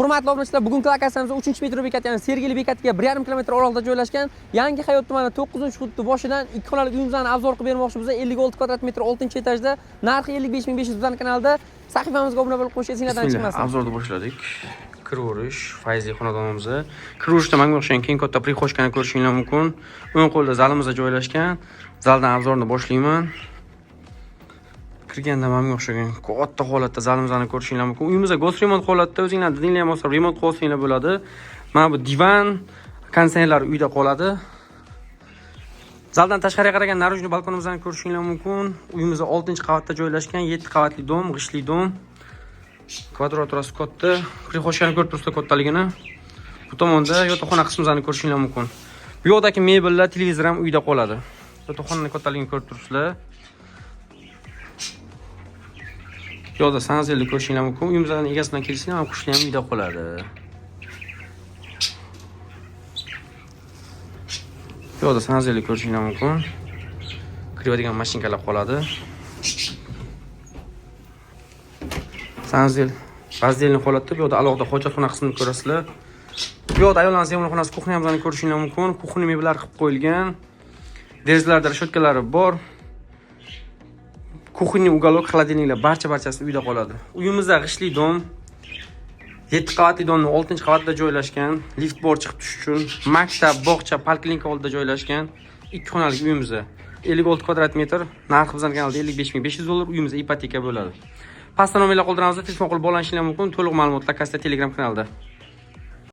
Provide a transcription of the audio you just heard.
Hurmatli obunachilar, bugungi lokatsiyamizda 3-metro bekati, ya'ni Sergeli bekatiga 1,5 kilometr oraliqda joylashgan Yangi Hayot tumani 9-hududi boshidan 2 xonali uyimizni обзор qilib bermoqchi biz. 56 kvadrat metr 6-etajda, narxi 55 500. Bizning kanalda sahifamizga obuna bo'lib qo'yish esinglardan Bismillah, chiqmasin. Обзор ni boshladik. Kiraverish, fayzli xonadonimizda. Kiraverishda manga o'xshagan keng, katta прихожка ni ko'rishinglar mumkin. O'ng qo'lda zalimizda joylashgan. Zaldan обзор ni boshlayman. Kirganda manga o'xshagan katta holatda zalimizni ko'rishinglar mumkin. Uyimizda госремонт holatda, o'zinglar didinglar ham bo'lsa, remont qilib olsanglar bo'ladi. Mana bu divan, konditsionerlar uyda qoladi. Zaldan tashqariga qaragan наружный balkonimizni ko'rishinglar mumkin. Uyimiz 6-qavatda joylashgan, 7 qavatli дом, g'ishtli дом. Kvadraturasi katta. Прихожка ni ko'rib turibsizlar kattaligini. Bu tomonda yotoqxona qismimizni ko'rishinglar mumkin. Bu yoqdagi mebellar, televizor ham uyda qoladi. Yotoqxonaning kattaligini ko'rib turibsizlar. Bu yoqda санузел ni ko'rishinglar mumkin. Uyimizning egasi bilan kelishsanglar ham, qushlar ham uyda qoladi. Bu yoqda санузел ni ko'rishinglar mumkin. Kiradigan mashinkalar qoladi. Санузел раздельный holatda. Bu yoqda alohida hojatxona qismini ko'rasizlar. Bu yoqda ayollarning sevimli xonasi, кухня mizni ko'rishinglar mumkin. Кухня mebellar qilib qo'yilgan. Derazalarda решеткалari bor. Кухонный уголок, холодильник lar barcha-barchasi uyda qoladi. Uyimizda g'ishtli дом. 7 qavatli дом ning 6-qavatida joylashgan. Lift bor chiqib tushish uchun. Maktab, bog'cha, poliklinika oldida joylashgan 2 xonali uyimizda. 56 kvadrat metr, narxi bizning kanalda 55 500 dollar, uyimizda ipoteka bo'ladi. Pastda nomerlar qoldiramiz, telefon qilib bog'lanishinglar mumkin. To'liq ma'lumotlar Kasta Telegram kanalida.